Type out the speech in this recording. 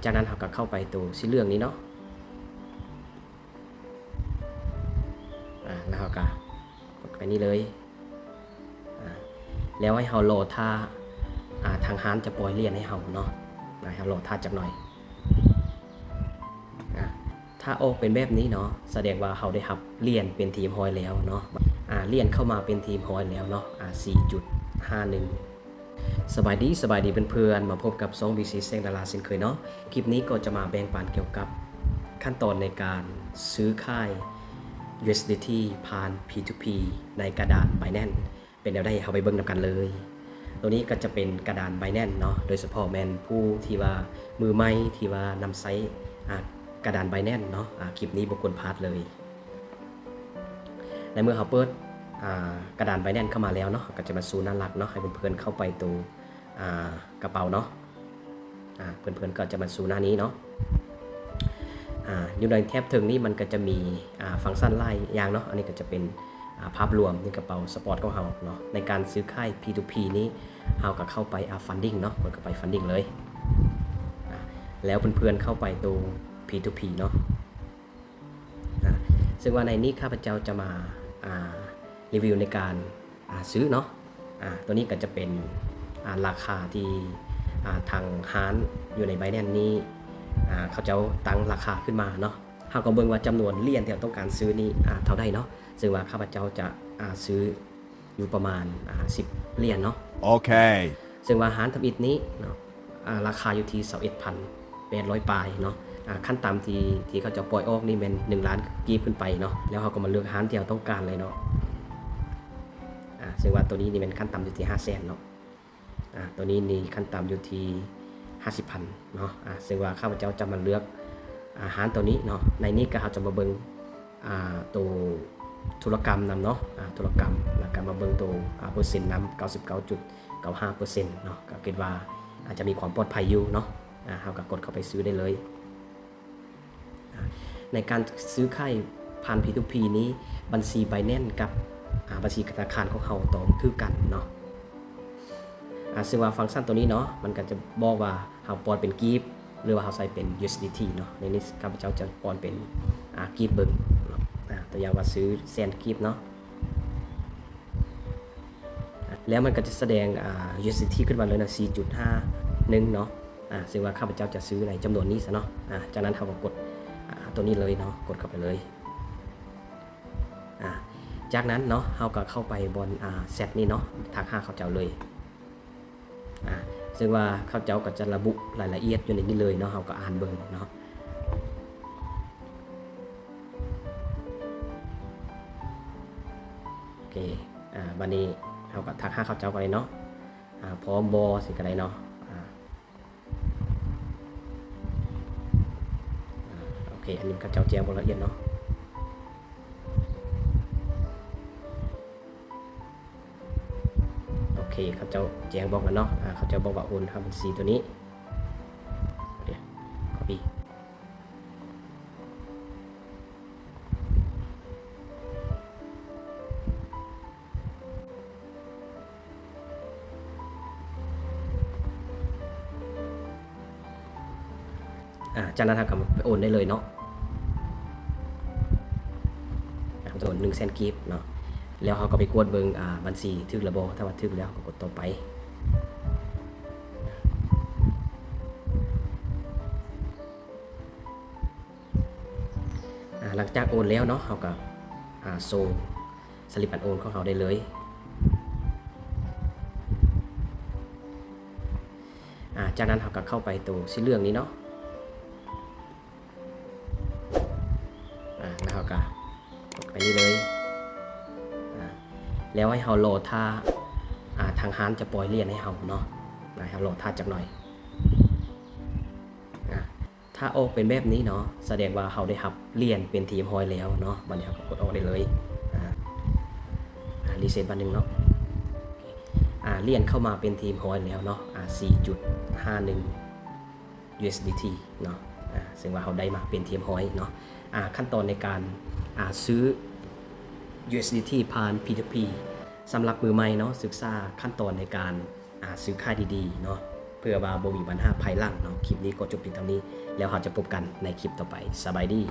ຈາກນັ້ນເຮົາກໍເຂົ້າໄປໂຕສີເຫຼືອງນີ້ເນາະ ອາ ແລ້ວເຮົາກໍກົດໄປນີ້ເລີຍ ອາ ແລ້ວໃຫ້ເຮົາລໍຖ້າ ອາ ທາງຮ້ານຈະປ່ອຍຫຼຽນໃຫ້ເຮົາເນາະ ໃຫ້ເຮົາລໍຖ້າຈັກໜ່ອຍ ອາ ຖ້າອອກເປັນແບບນີ້ເນາະ ສະແດງວ່າເຮົາໄດ້ຮັບຫຼຽນເປັນທີ່ຮຽບຮ້ອຍແລ້ວເນາະ ອາ ຫຼຽນເຂົ້າມາເປັນທີ່ຮຽບຮ້ອຍແລ້ວເນາະ ອາ ສີ່ຈຸດຫ້າໜຶ່ງ ສະບາຍດີ ສະບາຍດີເພື່ອນໆ ມາພົບກັບຊ່ອງ ບີ ຊີ ແສງດາລາເຊັ່ນເຄີຍເນາະ. ຄລິບນີ້ກໍຈະມາແບ່ງປັນກ່ຽວກັບຂັ້ນຕອນໃນການຊື້ຂາຍ ຢູເອສດີທີ ຜ່ານ ພີທູພີ ໃນກະດານ Binance ເປັນແນວໃດ ເຮົາໄປເບິ່ງນຳກັນເລີຍ. ໂຕນີ້ກໍຈະເປັນກະດານ Binance ເນາະ ໂດຍສະເພາະແມ່ນຜູ້ທີ່ວ່າມືໃໝ່ທີ່ວ່ານຳໃຊ້ ອາ ກະດານ Binance ເນາະ ອາ ຄລິບນີ້ບໍ່ຄວນພາດເລີຍ. ໃນເມື່ອເຮົາເປີດ ອາ ກະດານ Binance ເຂົ້າມາແລ້ວເນາະ ເຮົາກໍຈະມາສູ່ໜ້າຫຼັກເນາະ ໃຫ້ເພື່ອນໆເຂົ້າໄປໂຕ ອາ ກະເປົາເນາະ ອາ ເພື່ອນໆກໍຈະມາສູ່ໜ້ານີ້ເນາະ ອາ ຢູ່ໃນແຖບເທິງນີ້ມັນກໍຈະມີ ອາ ຟັງຊັນຫຼາຍຢ່າງເນາະ ອັນນີ້ກໍຈະເປັນ ອາ ພາບລວມໃນກະເປົາສະປອດຂອງເຮົາເນາະ ໃນການຊື້ຂາຍ ພີທູພີ ນີ້ ເຮົາກໍເຂົ້າໄປ ອາ ຟັນດິງເນາະ ກົດເຂົ້າໄປຟັນດິງເລີຍ ອາ ແລ້ວເພື່ອນໆເຂົ້າໄປໂຕ ພີທູພີ ເນາະ. ອາ ເຊິ່ງວ່າໃນນີ້ຂ້າພະເຈົ້າຈະມາ ອາ ຣີວິວໃນການ ອາ ຊື້ເນາະ ອາ ໂຕນີ້ກໍຈະເປັນ ອາ ລາຄາທີ່ ອາ ທາງຮ້ານຢູ່ໃນ Binance ນີ້ ອາ ເຂົາເຈົ້າຕັ້ງລາຄາຂຶ້ນມາເນາະ ເຮົາກໍເບິ່ງວ່າຈຳນວນຫຼຽນທີ່ເຮົາຕ້ອງການຊື້ນີ້ ອາ ເທົ່າໃດເນາະ ເຊິ່ງວ່າຂ້າພະເຈົ້າຈະ ອາ ຊື້ຢູ່ປະມານ ອາ ສິບຫຼຽນເນາະ ໂອເຄ ເຊິ່ງວ່າຮ້ານທຳອິດນີ້ເນາະ ອາ ລາຄາຢູ່ທີ່ຊາວເອັດພັນແປດຮ້ອຍປາຍເນາະ ອາ ຂັ້ນຕ່ຳທີ່ ທີ່ເຂົາເຈົ້າປ່ອຍອອກນີ້ແມ່ນໜຶ່ງລ້ານກີບຂຶ້ນໄປເນາະ ແລ້ວເຮົາກໍມາເລືອກຮ້ານທີ່ເຮົາຕ້ອງການເລີຍເນາະ ອາ ເຊິ່ງວ່າໂຕນີ້ນີ້ແມ່ນຂັ້ນຕ່ຳຢູ່ທີ່ຫ້າແສນເນາະ ອາ ໂຕນີ້ນີ້ຂັ້ນຕ່ຳຢູ່ທີ່ຫ້າສິບພັນເນາະ ອາ ເຊິ່ງວ່າຂ້າພະເຈົ້າຈະມາເລືອກ ອາ ຮ້ານໂຕນີ້ເນາະ ໃນນີ້ກໍເຮົາຈະມາເບິ່ງ ອາ ໂຕທຸລະກຳນຳເນາະ ອາ ທຸລະກຳ ແລ້ວກໍມາເບິ່ງໂຕ ອາ ເປີເຊັນນຳ ເກົ້າສິບເກົ້າຈຸດເກົ້າຫ້າເປີເຊັນເນາະ ກໍຄິດວ່າອາດຈະມີຄວາມປອດໄພຢູ່ເນາະ ອາ ເຮົາກໍກົດເຂົ້າໄປຊື້ໄດ້ເລີຍ ອາ ໃນການຊື້ຂາຍຜ່ານ ພີທູພີ ນີ້ ບັນຊີ Binance ກັບ ອາ ບັນຊີທະນາຄານຂອງເຮົາຕ້ອງຖືກກັນເນາະ ອາ ເຊິ່ງວ່າຟັງຊັນໂຕນີ້ເນາະ ມັນກໍຈະບອກວ່າເຮົາປ່ອຍເປັນກີບ ຫຼືວ່າເຮົາໃສ່ເປັນ ຢູເອສດີທີ ເນາະ ໃນນີ້ຂ້າພະເຈົ້າຈະປ່ອຍເປັນ ອາ ກີບເບິ່ງເນາະ ອາ ຕົວຢ່າງວ່າຊື້ແສນກີບເນາະ ອາ ແລ້ວມັນກໍຈະສະແດງ ອາ ຢູເອສດີທີ ຂຶ້ນມາເລີຍເນາະ ສີ່ຈຸດຫ້າໜຶ່ງເນາະ ອາ ເຊິ່ງວ່າຂ້າພະເຈົ້າຈະຊື້ໃນຈຳນວນນີ້ຊະເນາະ ອາ ຈາກນັ້ນເຮົາກໍກົດ ອາ ໂຕນີ້ເລີຍເນາະ ກົດເຂົ້າໄປເລີຍ ອາ ຈາກນັ້ນເນາະ ເຮົາກໍເຂົ້າໄປບ່ອນ ອາ ແຊັດນີ້ເນາະ ທັກຫາເຂົາເຈົ້າເລີຍ ອາ ເຊິ່ງວ່າເຂົາເຈົ້າກໍຈະລະບຸລາຍລະອຽດຢູ່ໃນນີ້ເລີຍເນາະ ເຮົາກໍອ່ານເບິ່ງເນາະ ໂອເຄ ອາ ບັດນີ້ເຮົາກໍທັກຫາເຂົາເຈົ້າກໍໄດ້ເນາະ ອາ ພ້ອມບໍ່ ຊີ້ກໍໄດ້ເນາະ ອາ ອາ ໂອເຄ ອັນນີ້ເຂົາເຈົ້າແຈ້ງບໍ່ລະອຽດເນາະ ໂອເຄ ເຂົາເຈົ້າແຈ້ງບອກແລ້ວເນາະ ອາ ເຂົາເຈົ້າບອກວ່າໂອນເຂົ້າບັນຊີໂຕນີ້ Copy ອາ ຈາກນັ້ນເຮົາກໍໄປໂອນໄດ້ເລີຍເນາະ ອາ ໂອນໜຶ່ງແສນກີບເນາະ ແລ້ວເຮົາກໍໄປກວດເບິ່ງ ອາ ບັນຊີຖືກແລ້ວບໍ່ ຖ້າວ່າຖືກແລ້ວເຮົາກໍກົດຕໍ່ໄປ ອາ ຫຼັງຈາກໂອນແລ້ວເນາະ ເຮົາກໍ ອາ ສົ່ງສະລິບການໂອນຂອງເຮົາໄດ້ເລີຍ ອາ ຈາກນັ້ນເຮົາກໍເຂົ້າໄປໂຕສີເຫຼືອງນີ້ເນາະ ອາ ແລ້ວເຮົາກໍກົດໄປນີ້ເລີຍ ອາ ແລ້ວໃຫ້ເຮົາລໍຖ້າ ອາ ທາງຮ້ານຈະປ່ອຍຫຼຽນໃຫ້ເຮົາເນາະ ໃຫ້ເຮົາລໍຖ້າຈັກໜ່ອຍ ອາ ຖ້າອອກເປັນແບບນີ້ເນາະ ສະແດງວ່າເຮົາໄດ້ຮັບຫຼຽນເປັນທີ່ຮຽບຮ້ອຍແລ້ວເນາະ ບັດນີ້ເຮົາກໍກົດອອກໄດ້ເລີຍ ອາ ອາ ຣີເຊັດບາດໜຶ່ງເນາະ ອາ ຫຼຽນເຂົ້າມາເປັນທີ່ຮຽບຮ້ອຍແລ້ວເນາະ ອາ ສີ່ຈຸດຫ້າໜຶ່ງ ຢູເອສດີທີ ເນາະ ອາ ເຊິ່ງວ່າເຮົາໄດ້ມາເປັນທີ່ຮຽບຮ້ອຍເນາະ ອາ ຂັ້ນຕອນໃນການ ອາ ຊື້ ຢູເອສດີທີ ຜ່ານ ພີທູພີ ສຳລັບມືໃໝ່ເນາະ ສຶກສາຂັ້ນຕອນໃນການ ອາ ຊື້ຂາຍດີໆເນາະ ເພື່ອວ່າບໍ່ມີບັນຫາພາຍຫຼັງເນາະ. ຄລິບນີ້ກໍຈົບພຽງເທົ່ານີ້ ແລ້ວເຮົາຈະພົບກັນໃນຄລິບຕໍ່ໄປ. ສະບາຍດີ.